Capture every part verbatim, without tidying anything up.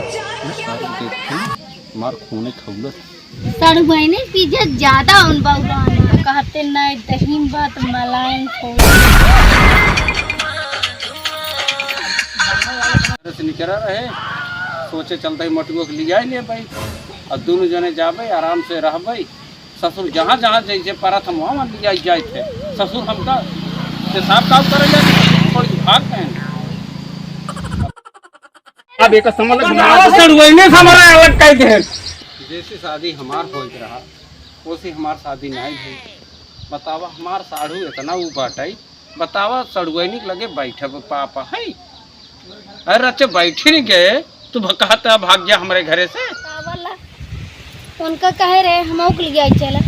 सारे देखते हैं, मार खूने खौलत। सड़ुआइने पीछे ज्यादा उन बउरान कहते नहीं दही बात मलाई हो। से निकरा रहे, सोचे चलते ही मटुआ के लिया ले भाई, और दोनों जने जाबे, आराम से रहबे। ससुर जहाँ जहाँ जैसे परत हम वहाँ वहाँ लिया जाए थे। ससुर हमका पेशाब काम करे जाते, थोड़ी भाग गए। अब एक समझ लग बतावा, सड़ुआइने से हमारा अलग कह दे। जैसे शादी हमार होइत रहा, वैसे हमार शादी नहीं भई। बतावा, हमार साढ़ू इतना ऊ बाटई, बतावा, सड़ुआइनी के लगे बैठब पापा है। अरे, अच्छा, बैठी नहीं गए, तू भ-, कहता भाग जा हमरे घरे से। बतावा ला, उनका कहे रहे, हम ओक लिया चला,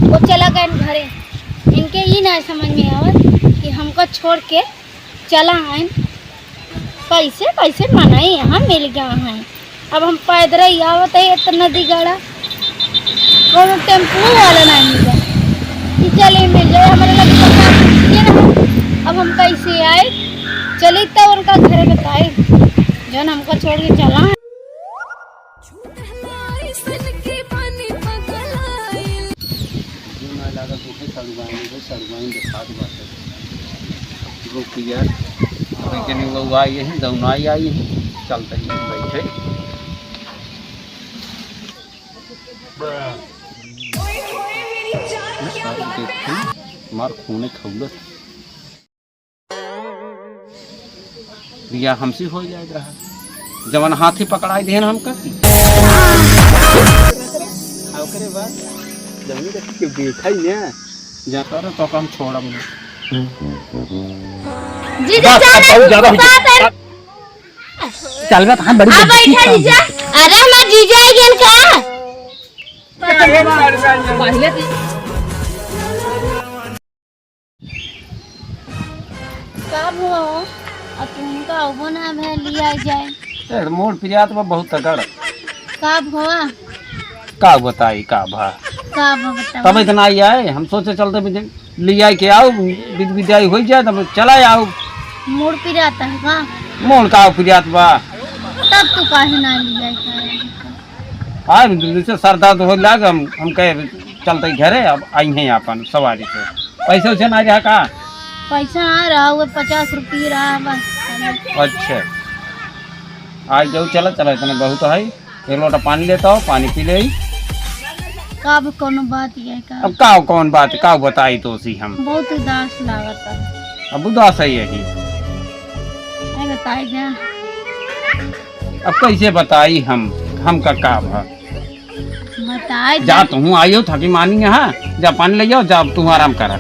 वो चला गए घरे। इनके ई ना समझ में आवत कि हमको छोड़ के चला आइन। कैसे, कैसे मनई यहाँ मिल गया है। अब हम पैदल ही आवत है इतना नदी गाड़ा, कोनो टेम्पू वाला नहीं मिला कि चले मिल जाए। हमारे लगे पचास रुपये ना, अब हम कैसे आए? चली तो उनका घरे बताए, जौन हमको छोड़ के चला है। जो ना लागत उठे सड़ुआइन, जो सड़ुआइन देखात बाटे। रुक यार, अबे के नहीं वो आई है, दौनाई आई है, चलते ही बैठे। मैं सारे देखते हैं, मार खूने खौलत। बियाह हमसे हो जाए रहा, जवन हाथी पकड़ाई देहन हमका। आ ओकरे बाद जमीन के देखा ही ना, जा कर तो हम छोड़ब ना। जीजा बस, अब चल, बहुत ज्यादा हो गया। चल बे, कहाँ बड़ी आ बेइज्जती बैठा कर जीजा। अरे हमार जीजा आ गए का? पहले का भवा हो? अब तुमका अबो ना भे लिया जाए। ए, मूड पिरात बा बहुत तगड़। का भवा? का बताई, का भा? का भवा बताओ? तब इतना ही आए, हम सोचे चलते भी लिया के आओ, विद-, विदाई हो जाए, तब चला आओ। मूड पिरात है का? मूड का पिरात बा? तब तू काहे ना लिया जाए? हाँ, जैसे सरदा तो हो लाग, हम, हम कहे चलते घरे, अब आई हैं अपन सवारी से। पैसे वैसे ना रहा का? पैसा आ रहा, वो पचास रुपये रहा बस। अच्छा, आ जाओ, चला, चला, इतने बहुत है। एक लोटा पानी लेता हो, पानी पी ले। का अब कौनो बात ये का? अब का कौन बात, का बताई तो सी हम? बहुत उदास लागत है। अब उदास है यही। नहीं बताई जा। अब कैसे बताई हम, हमका का भा? बताए जा दे। तू आइयो, थकी मानी है, जा पानी ले जाओ, जा तू आराम करा।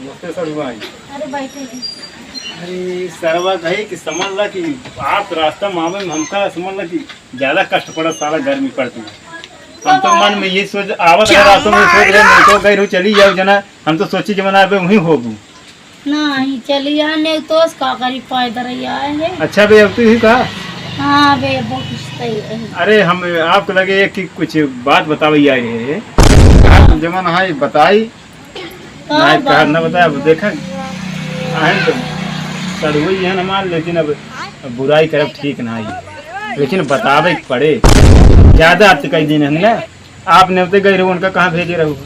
नमस्ते सर भाई। अरे बैठे जी। अरे सरवा कहे कि समझ ला कि आप रास्ता में आवे में हमका समझ ला कि ज्यादा कष्ट पड़ा, साला गर्मी पड़ती है। हम तो मन में ये सोच आवत है, रातों में सोच रहे, नहीं तो गई रहू चली जाओ जना, हम तो सोची जब ना आवे वहीं होबू। नहीं चली जाने तो का करी, पैदल ही आए हैं। अच्छा बे, अब तू ही का? हाँ बे, बहुत कुछ तय है। अरे हम आपके लगे एक कुछ बात बतावे आए रहे। आप जमन है बताई, का नहीं कहा बात? ना बताया, अब देखा है तो सड़ुई है हमार, लेकिन अब बुराई करब ठीक ना है, लेकिन बतावे के पड़े। ज्यादा आपसे कई दिन है ना, आप नेवते गए रहो, उनका कहाँ भेजे रहो?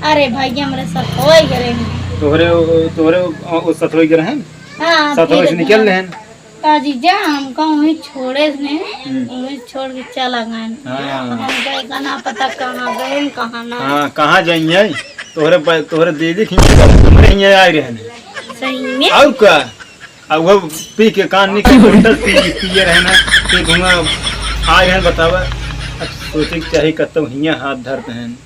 अरे भाई, हमरे सतोई गए रहे। तोहरे, तोहरे, ओ, ओ सतोई गए रहे? हाँ, सतोई फिर से निकल रहे हैं। का जीजा, हमका वहीं छोड़े ने, हम्म। वहीं छोड़ के चला गए। हाँ। हमका एका ना पता कहाँ गए, कहाँ ना। हाँ, कहाँ जाइए? तोहरे ब-, तोहरे दीदी के हियाँ, हमरे हियाँ आए रहे हैं। सही में? और का? अब वो पी के कान निकल, बोतल पी, पिए रहे ना, फिर घुमा आए रहे, बतावा। अब सोचे के चाही, कतौ हियाँ हाथ धरते हैं।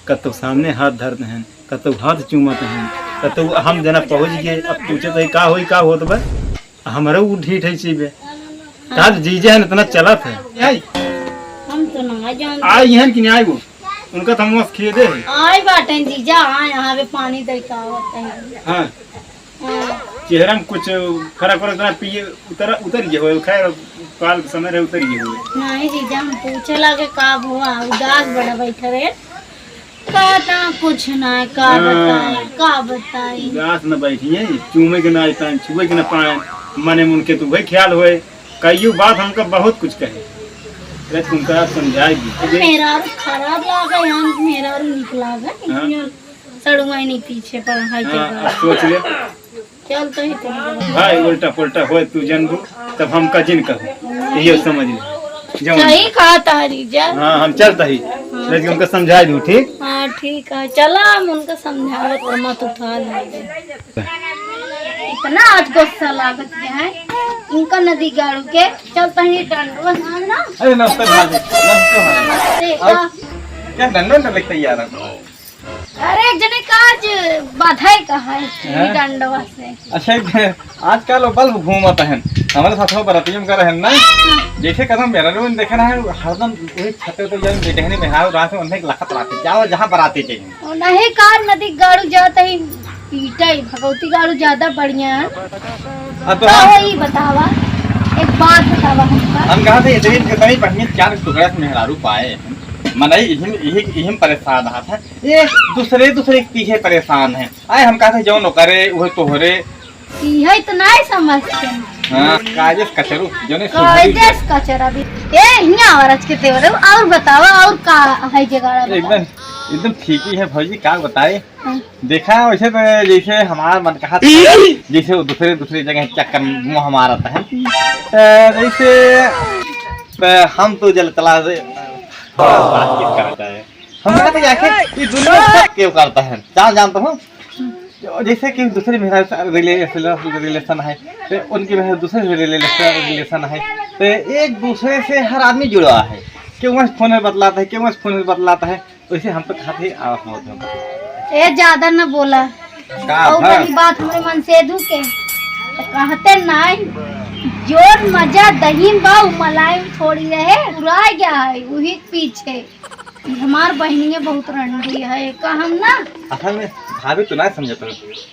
कतौ सामने हाथ धरत हैं, कतौ हाथ चूमत हैं, कतौ हम जना पहुँच गए। अब पूछे तो का होई, का होत बा? हमरो उ ढीठ है सीबे। का जीजे हैं इतना चलत है। आई। हम तो ना जान। आई हैं कि नहीं आई वो? उनका तो हम बस खेदे हैं। आई बाटे जीजा, हाँ, यहाँ पे पानी दे का होता है। हाँ। हाँ। चेहरा में कुछ फर्क, फर्क ना, पिए उतर, उतर गए हो, खैर, काल के समय रहे, उतर गए हो। नहीं जीजा, हम पूछे लागे का हुआ, उदास बड़ा बैठा रहे। कहता कुछ ना, का हाँ। बताई, का बताई। उदास न बैठिए, चूमे के ना पाए, छुए के ना पाए, मने मन के तो वही ख्याल होए। कईयो बात हमका बहुत कुछ कहे, अरे तुमका समझाई दी। मेहरारू खराब लागे, हम मेहरारू निक लागे, हाँ। सड़ुआइनी पीछे पर है हाँ, जगह। अब सोच ले। चलता ही तुम लोग। भाई उल्टा पुल्टा होए तू जनबू, तब हमका जिन कहू, ये समझ ले। जवन सही कहा तारी जा। हाँ, हम चलता ही। हाँ, लेकिन उनका समझा दू, ठीक? हाँ, ठीक है, चला हम उनका समझावत और मत उठा ले। इतना आज गुस्सा लागत के है इनका नदी गाड़ू के। चलता ही डंडवा ना। अरे नमस्ते भाभी, नमस्ते भाभी। नमस्ते, और का? क्या डंडवा ना लेके तैयार है? अरे, एक जने का आज बधाई कहा है हैं? डंडवा से। अच्छा, एक आजकल वो बल्ब घूमत है, हमारे साथ में बरातियों में रहन ना, जैसे कदम मेरा रोन देखे ना है, हरदम वही छते तो जब बेटहनी में हाव रात में उन्हें लखत रहते, जाओ जहाँ बराती चाहिए। और नहीं, कार नदी गाड़ू जाता ही पीटा ही, भगवती गाड़ू ज्यादा बढ़िया है। अब तो का हम होई बतावा, एक बात बतावा हमका। हम कहा थे, इतनी, इतनी बढ़िया चार टुकड़ा के मेहरारू पाए हैं, मनई इहिम, इहिम, इहिम परेशान हाथ है। ये दूसरे, दूसरे के पीछे परेशान है। आए हम कहते जौन ओकरे, उहे तोहरे। इहे तो नहीं समझते हैं। हाँ, कायदे से कचरू, जौने सुधरी कायदे से कचरा भी। ए, हियाँ आवा रच के तेवरे, और बतावा, और का है जगाड़ा बतावा। एकदम, एकदम ठीक ही है भौजी, का बताए। हाँ। देखा, वैसे तो जैसे हमार मन कहा था, जैसे वो दूसरे, दूसरे जगह चक्कर मुँह मारत है। तो जैसे, तो हम तो जल चला से बातचीत करता है। हम कहते हैं, आखिर ये दुनिया में शक क्यों करता है? जान, जानता हूँ। जैसे कि दूसरे मेहरारू से रिले-, रिलेशन है, तो उनके मेहरारू दूसरे से रिलेशन, रिलेशन है, तो एक दूसरे से हर आदमी जुड़ा है। क्यों उस फोन में बतलाता है, क्यों उस फोन में बतलाता है, वैसे हम तो खाते ही आवाज में होते हैं। ए, ज्यादा न बोला। का और है? बड़ी बात हमरे मन से दुखे। तो कहते नहीं, जोर मजा दही में बा, उ मलाई में थोड़ी रहे, उड़ा गया है, वही पीछे। हमार बहिनिया बहुत रंडी है, कहम ना। असल में भाभी तो ना समझत हो,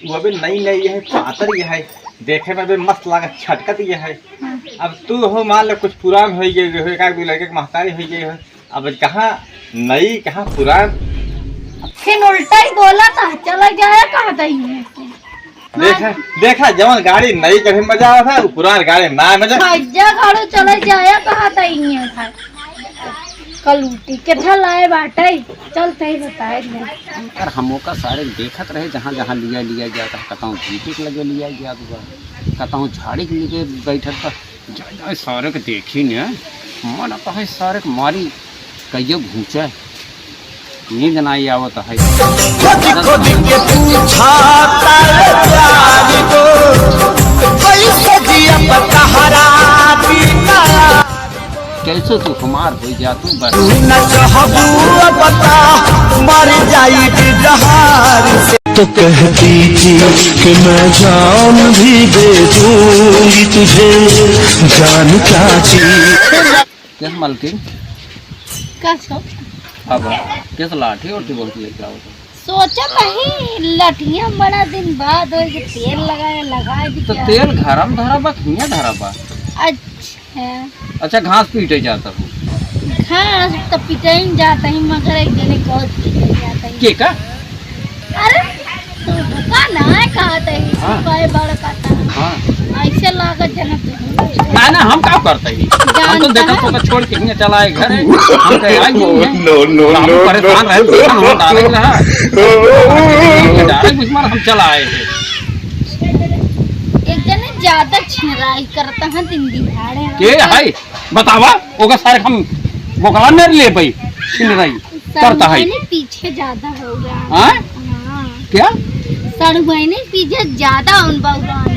वो अभी नई नई है, पातर ये है, देखे में अभी मस्त लागत, छटकत ये है। हाँ। अब तू हो, मान लो कुछ पुरान हो गए हो, एक आध दो लड़के के महतारी हो गए हो, अब कहाँ नई, कहाँ पुरान। फिर उल्टा ही बोला था, चला जाया कहाँ था ये? देखा, देखा, जवन गाड़ी नई कभी मजा आवत है, वो पुरान गाड़ी ना मजा। भैया घरो चले जाया कहा था इन्हें था। कलूटी के था लाए बाटे, चल तही बताए दे। यार, हम ओका सारे देखत रहे, जहाँ, जहाँ लिया, लिया गया था, कतहूँ जीपे के लगे लिया गया था, कतहूँ झाड़ी के लगे बैठत था। जाए, जाए, सारे के देखी ने, मन आता है सारे के मारी, कहियो घूंचे। नींद नाई आवत है। खोज खोज के पूछा तारे प्यारी को, कैसे जिया पतहरा बिना। कैसे तू हमार हो जा तू बस। तू न चाहबू अब बता, मर जाई जहार से। तो कहती थी कि मैं जान भी दे दूंगी तुझे, जान क्या चीज। कैसे मलकिन? का छो? अब कैसे लाठी और तू बहुत लेके आओ तो? सोचा नहीं, लठिया बड़ा दिन बाद होई कि तेल लगाए, लगाए दी तो क्या? तेल घरम धरा बा, हियाँ धरा बा। अच्छा। अच्छा, घास पीटे जाता हूँ। घास तो पीटे ही जाता ही, मगर एक जने को पीटे जाता ही। के का? अरे, तू का ना कहत ही, हाँ। सिपाही बड़ कहता है। हाँ। ऐसे लागत जना तू। ना, ना, हम का करते ही? हम तो जानता देखा है। तो छोड़ के हियाँ चला आए घर है। हम कहे, "आई नहीं है।" No, no, हम no, परेशान no। रहे, हम डायरेक्ट रहा। डायरेक्ट बुझमार हम चला आए हैं। एक जने ज्यादा छिनराई करता है, दिन दिहाड़े में। के है? बतावा, ओका सारे हम बोकला मेर ले भाई, छिनराई। करता है। सड़ुआइनी पीछे ज्यादा हो गया। हाँ? हाँ। क्या? सड़ुआइनी पीछे ज्यादा उन बउरान।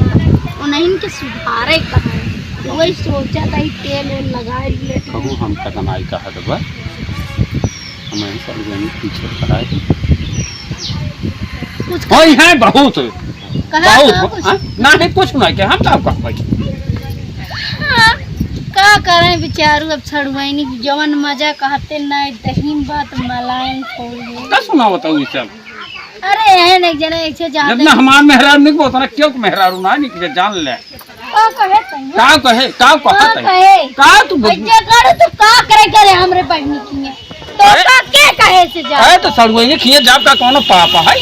उन्हीं के सुधारे का है। वही सोचा था, ई तेल वेल लगाए लिए। कहूँ हम कदम आई कहत बा। हम सड़ुआइनी पीछे पड़ा है। कुछ वही है बहुत। कहा बहुत। कहा कुछ? हाँ? ना है कुछ ना, क्या हम का कहबै? हाँ, का करें बेचारू, अब सड़ुआइनी जवन मजा कहते नहीं, दही में बात मलाई में थोड़ी। का सुनावत हूँ ई सब? अरे, एहन एक जने ऐसे जाते जब ना हमार मेहरारू नहीं, उतना क्यों के मेहरारू ना निकले, जान ले। का कहे तनी? का कहे? का का कहत है? कहे? का तू बोल- ऐसे करे तो का करे, करे हमरे बहिनी की है? तो अरे! का के कहे? से जा। अरे तो सड़ुआइने खिए जाब का कौनो पाप है?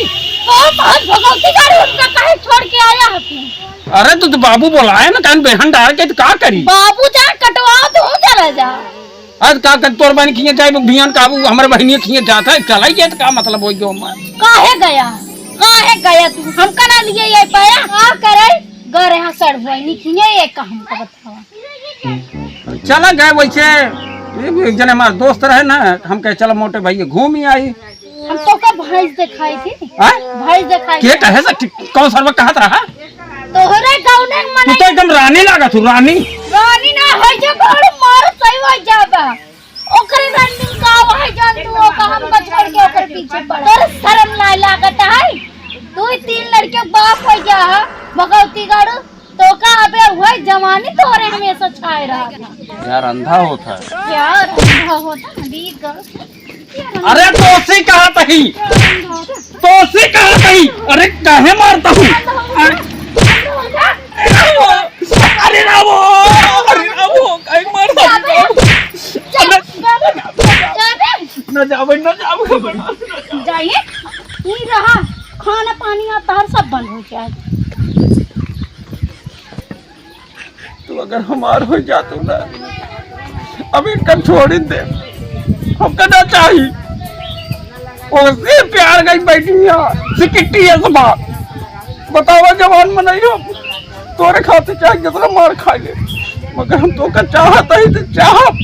पाप है, भगवती गाड़ी उनका काहे छोड़ के आया है तू? अरे तो, तो बाबू बोलाए ना, कान बेहन डार के तो का करी? बाबू जा कटवा दो, चला जा। आज का कर तोर बहन खिए जाए, बिहान का बाबू हमरे बहनिया खिए जात है, चला ये तो का मतलब होई गयो हमार? काहे गया? काहे गया तू? हमका ना लिए ये पाया? का करे? गरे हाँ सड़ुआइने खिए ये का हमका बतावा। चला गए वैसे, ये एक जने हमार दोस्त रहे ना, हम कहे चलो मोटे भैया घूम ही आई। हम तोका भैंस देखाई थी। हाँ? भैंस देखाई के थी। कहे से ठीक, कौन सरवा कहत रहा? तोहरे गौने में तू तो एकदम रानी लागत हूँ, रानी। रानी ना है जो बड़ मार सही हो जाबा। ओकरे रनिंग का है जान तू, ओका हम बचपन के ओकर पीछे पड़। तोर शर्म ना लागत है? तू ही तीन लड़के के बाप हो गया है, भगवती गाड़ू। तो का अबे वही जवानी तोरे हमेशा छाए रहा था। यार अंधा होता है। यार अंधा होता ना, बीत गल। अरे तोसी कहा तही? तोसी कहा तही? अरे काहे मारता हूँ? अरे, अरे रामो, अरे रामो, काहे मारता हूँ? अरे, न जावे, न जावे। जाइए, ई रहा, खाना पानी आता हर सब बंद हो जाए। तू अगर हमार हो जातू ना, अब इनका छोड़ ही दे, हमका ना चाही। ओसे प्यार गई बैठी है, सिकिट्टी है सब। बतावा जवान मनई हम, तोरे खातिर चाहे जितना मार खा ले, मगर हम तोका चाहत ही तो चाहब।